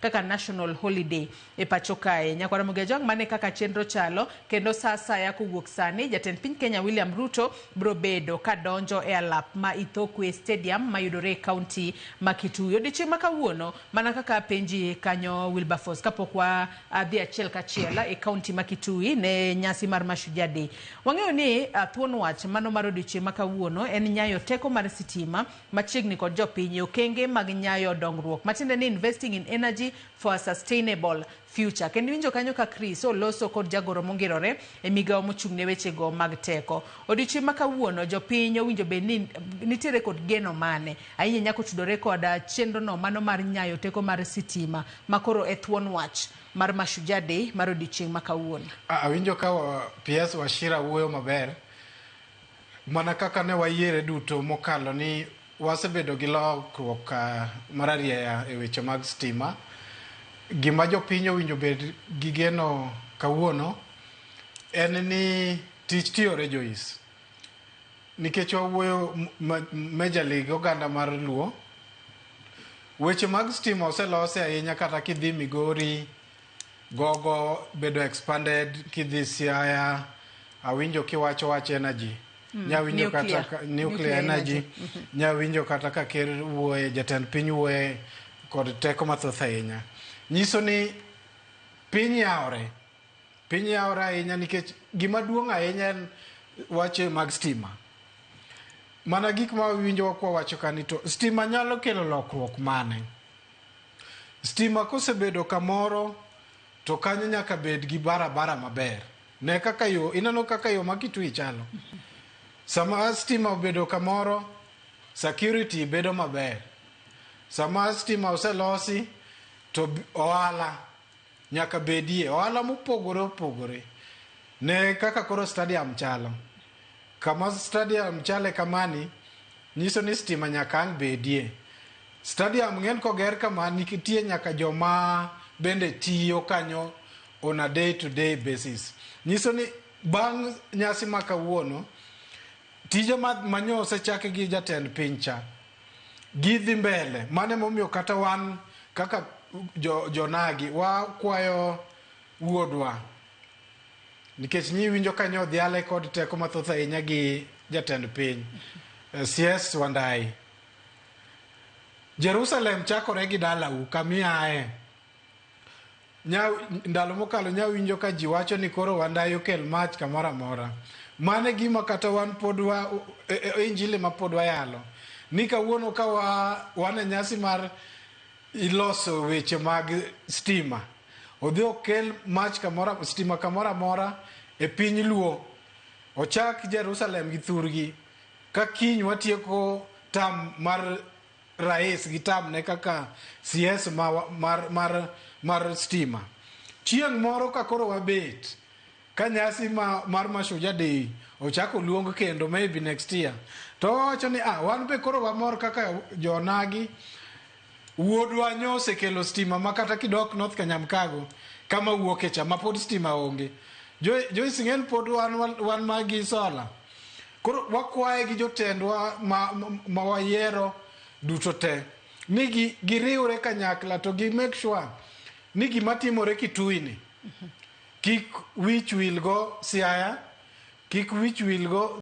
Kaka national holiday e pacho kae. Nyakwar Ramogi Ajwang' mane kaka chenro chalo kendo saa asaya kowuok sani jatend piny Kenya William Ruto bro bedo ka donjo e alap ma Ithookwe Stadium mayudore e kaunti ma Kitui. Odiochieng' ma kawuono mana kaka apenji kanyo Wilberforce kapok wa dhi achiel kachiel e kaunti ma Kitui ne nyasi mar Mashujaa Day. Wang'eyo ni thuon wach mano mar odiochieng' ma kawuono en nyayo teko mar sitima machiegni kod jopiny e okenge mag nyayo dongruok matiende ni investing in energy for a sustainable future. Kendo iwinjo kanyo ka Chris oloso kod jagoro mongirore e migawo mochung' ne wechego mag teko. Odiochieng' ma kawuono jopiny owinjo bed ni nitiere kod geno mane ahinya ahinya kotudore kod chenro no mano mar nyayo teko mar sitima makoro e thuon wach mar Mashujaa Day mar odiochieng' ma kawuono. Awinjo ka PS Wachira wuoyo maber. Mana kaka ne wayiere duto mokalo ni wasebedo gi lokruok mararieya e weche mag stima. Gima jopiny owinjo bed gi geno kawuono en ni tich tiyore Joyce. Nikech wawuoyo majorly gi oganda mar Luo, weche mag stima oselosi ahinya kata kidhi Migori, Gogo bedo expanded kidhi Siaya, awinjo kiwacho wach energy. Nyawinjo kata nuclear. ka, nuclear Nuclear energy. energy. Nyawinjo kata ka ker wuoye, jatend piny wuoye kod teko mathoth ahinya. Nyiso ni piny yawore. Piny yawore ahinya nikech gima duong' ahinya en wache mag stima. Mana gik ma winjo kwa wacho kani to stima nyalo kelo lokruok mane? Stima kosebedo kamoro to kanyo nyaka bed gi barabara maber. Ne kaka yo, ineno kaka yo ma Kitui chalo. Sama stima obedo kamoro, security bedo maber. Sama stima oselosi to ohala nyaka bedie, ohala mopogore opogore. Ne kaka koro stadium chalo. Kama stadium chale kamani, nyiso ni stima nyaka ang' bedie. Stadium ng'en koger kama nitie nyaka joma bende tiyo kanyo on a day to day basis. Nyiso ni bang' nyasi ma kawuono, tije manyo osechak gi jatend piny cha, gidhi mbele. Mano emomiyo kata wan kaka jonagi wakwayo wuodwa, nikech nyi winjo ka nyo odhiale kod teko mathoth ahinya gi jatend piny, CS Wandayi. Jerusalem chakore gi dalau kamiae. Ndalo mokalo nya winjo ka ji wacho ni koro Wandayi okel mach kamoro amora. Mano e gima kata wan pod wa, injili ma pod wayalo. Ni kawuono ka wan e nyasi mar iloso weche mag stima. Odhi okel mach kamoro, stima kamoro amora e piny Luo. Ochak Jerusalem gi thurgi. Ka kiny watieko tam mar rais gi tam ne kaka CS mar stima. Chieng' moro ka koro wabet, ka nyasi mar Mashujaa Day ochako luong kendo maybe next year, to wawacho ni wan be koro wamor kaka jonagi wuodwa nyo osekelo stima ma kata kidok North Kanyamkago kama wuoke cha ma pod stima onge. Joyce ng'en pod wan ma gi sola. Koro wakwaye gi jotendwa ma wayiero duto te ni giriwre kanyakla to gi make sure ni gima timore Kitui ni kik wich wil go Siaya, kik wich wil go.